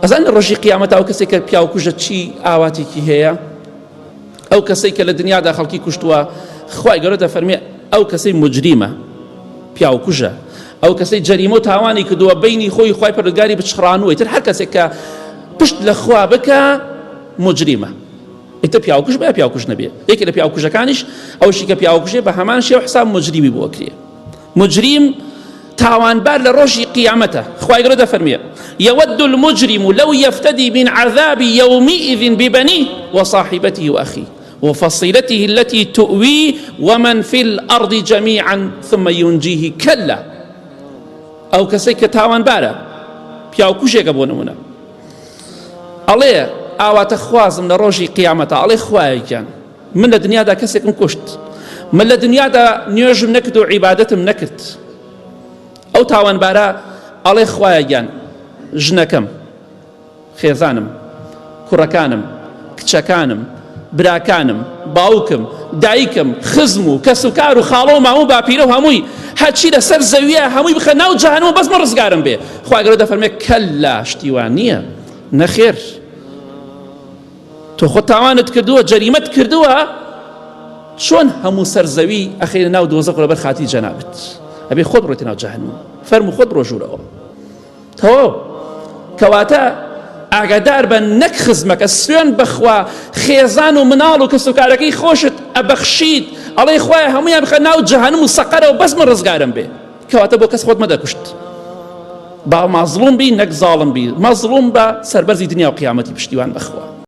ئەزان لە ڕۆژی قیامەت ئەو کەسێک کە پیاو کوژە چی ئاواتێکی هەیە؟ ئەو کەسەی کە لە دنیادا خەڵکی کوشتووە خوای گەورە دەفەرمێ ئەو کەسەی مجریمە پیاو کوژە ئەو کەسەی جەریمە و تاوانی کردووە بینی خۆی خوای پەروەردگاری بچڕانووە ئیتر هەر کەسێک کە پشت لە خوا بکە مجریمە ئیتر پیاوکوژ بە پیاوکوژ نەبێ یەکێ لە پیاوکوژەکانیش ئەوشی کە پیاوکوژێ بە هەمان شێوە حساب مجریمی بۆ کرێ مجریم تاوانبار لە ڕۆژی قیامەتە خوای گەورە دەفەرموێ يود المجرم لو يفتدي من عذاب يومئذ ببنيه وصاحبته وأخيه وفصيلته التي تؤويه ومن في الأرض جميعا ثم ينجيه كلا ئەو کەسەی کە تاوانبارە پیاوکوژێکە بۆ نمونە ئەڵێ ئاواتە خوازم لە ڕۆژی قیامەتە ئەڵێ خوایە گیان من لە دنیادا کەسێکم کوشت من لە دنیادا نوێژم نەکرد و عیبادەتم نەکرد ئەو تاوانبارە ئەڵێ خوایە گیان ژنەکەم خێزانم کوڕەکانم کچەکانم براکانم باوکم دایکم خزم و کەس و کار و خاڵە و مام و باپیرە و هەمووی هەرچی لەسەر زەویە هەمووی بخە ناو جەهەنم و بەس من ڕزگارم بێ خوای گەورە دەفەرمێ کەللا شتی وا نییە نەخێر تۆ خۆت تاوانت کردووە جەریمەت کردووە چۆن هەموو سەر زەوی ئەخەینە ناو دۆزەخ لەبەر خاتری جەنابت ئەبێ خۆت بڕۆیتە ناو جەهەنم فەرموو خۆت بڕۆ ژوورەوە تەواو کەواتە ئاگادار بە نەک خزمەکە سوێن بەخوا خێزان و مناڵ و کەسوکارەکەی خۆشت ئەبەخشیت ئەڵێ خوایە هەمویان بخە ناو جەهەنم و سەقەرەوە بەس من ڕزگارم بێ کەواتە بۆ کەس خۆت مەدەکوشت با مەزڵوم بی نەک زاڵم بی مەزڵوم بە سەربەرزی دنیا و قیامەتی پشتیوان بەخوا.